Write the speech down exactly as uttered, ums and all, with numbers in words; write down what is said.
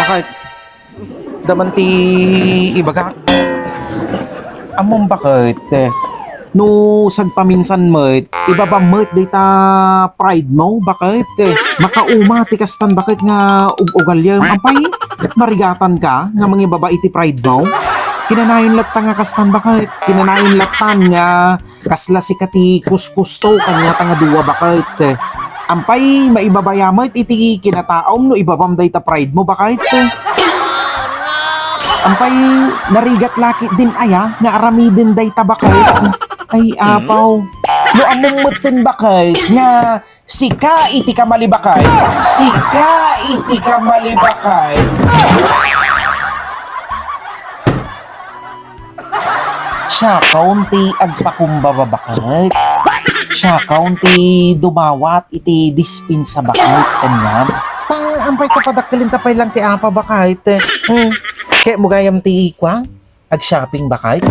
Bakit? Daman ti ibagak. Ammom bakit? No sagpaminsan met, ibabam met dayta pride mo, bakit? Makauma ti kastan bakit nga ug-ugalyem. Ampay, marigatan ka nga mangibaba iti pride mo? Kinanayon latta nga kastan bakit? Kinanayon latta nga kasla sika ti kuskusto kaniata nga dua bakit? Ampay, maibabaya met iti kinataom no ibabam dayta pride mo bakit? Ampay, narigat laki din aya nga aramiden dayta bakit? Ay, apaw. No ammom met ten bakit nga sika iti kamalibakay. Sika iti kamalibakay. Siakaon ti agpakumbaba bakit. Siakaon ti dumawat iti dispensa bakit kaniam. Ta, ampay ta padakkelenta pay lang ti apa bakit. Hmm. Kaya mo gayam ti ikwa? Ag-shopping bakit?